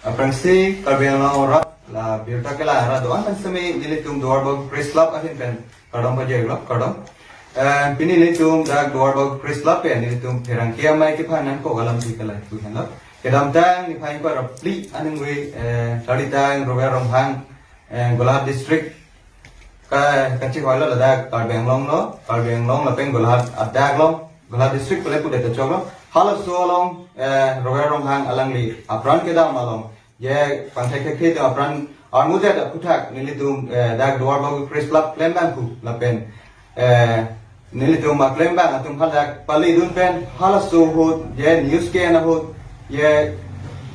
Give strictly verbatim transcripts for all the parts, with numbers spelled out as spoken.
Aphrangsi Karbi Anglong arat la birta ke la ra do-an pen sitame nelitum Duarbagori Press Club ahin pen kardom pajirlo, kardom. Eh, pini nelitum dak Duarbagori Press Club pen nelitum pherangke amei kephan nangkok alam si kalai pu henlo. Kedamtang niphai ingkoi ra phli aningve, eh, Talitang Rover Ronghang, eh, Golaghat District ka, kachihoilo ladak Karbi Anglong lo, Karbi Anglong lapen Golaghat adak along, Golaghat District pule pudet choklo. Halaso along, eh, Rover Ronghang alangli apran kedam along, je pangthek thekthe atum apran armudet aphuthak nelitum, eh, dak Duarbagori Press Club klembang pu lapen, eh, nelitum aklembang atum hadak paledun pen halaso ahut, je news ke-en ahut, je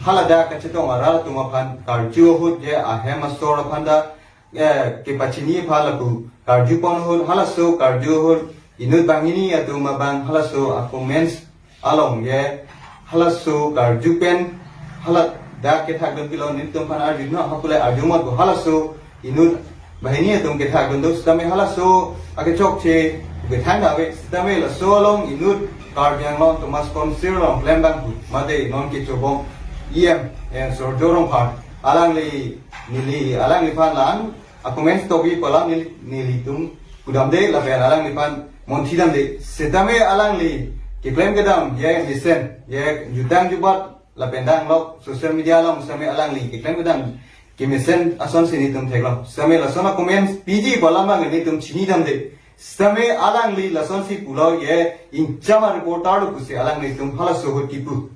haladak kachetong arat atum aphan karju ahut, je ahem asor aphan ta, eh, kepachini aphan lapu karju pon ahut, halaso karju ahut inut banghini atum abang halaso a-comments along, je halaso karju pen haladak kethakdun pilo nelitum aphan arju no, hapule arju mot bo halaso inut banghini atum kethakdun do sitame halaso akechokche kethang ave sitame laso along inut Karbi Anglong Autonomous Council along klembang pu mate non kechobom E M, eh, Surjya Rongphar alangli neli alangliphan lang a-comments togi palam neli, nelitum pudamde lapen alangliphan monthi damde. Sitame alangli keklem kedam, je mesen, je jutang jubat lapen danglok social media along sitame alangli keklem kedam kemesen asonsi nelitum theklong. Sitame lason a-comments piji palam abang nelitum chini damde. Sitame alangli lasonsi pulo, je ingcham a-reporter lo pusi alanglitum halaso ahut kipu.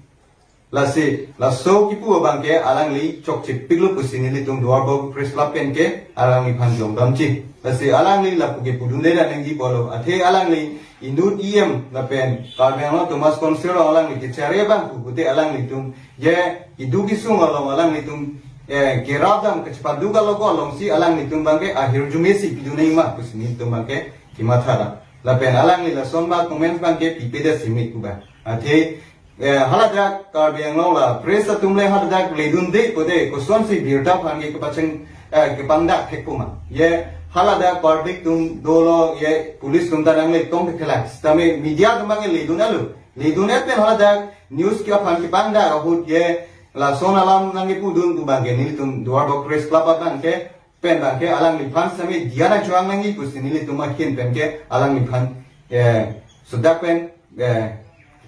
Lasi laso kipu abang ke alangli chokchepiklo pusi nelitum Duarbagori Press Club pen ke alangliphan jong damji. Lasi alangli lapu ke pudunde dan nangji pulo. Athe alangli inut E M lapen Karbi Anglong Autonomous Council along alangli kechari abang pu pute alanglitum je kedo kesung along alanglitum, eh, kerap dam kachepadu kaloko alongsi alanglitum abang ke ahirjume si pidun nangma pusi nelitum abang ke kematha dam. Lapen alangli lason ba comments abang ke pipedet simi pu ba. Athe, eh, haladak Karbi Anglong la press atum le haladak ledunde pute kosonsi birta aphan ke kepacheng, eh, kepangdak thek pu ma. Je haladak public atum dolo, je police atum ta nangle tong thek la. Sitame media atum abang ke ledun alo. Ledun et pen haladak news ke aphan kepangdak ahut je lason alam nangkepudun pu abang ke nelitum Duarbagori Press Club abang ke pen abang ke alangliphan sitame diya nangchohang nangji pusi nelitum ahin pen ke alangliphan, eh, sudak pen, eh,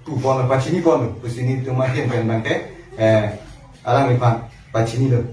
pu pon pachini pon pusi nelitum ahin pen abang ke, eh, alangliphan pachini lo.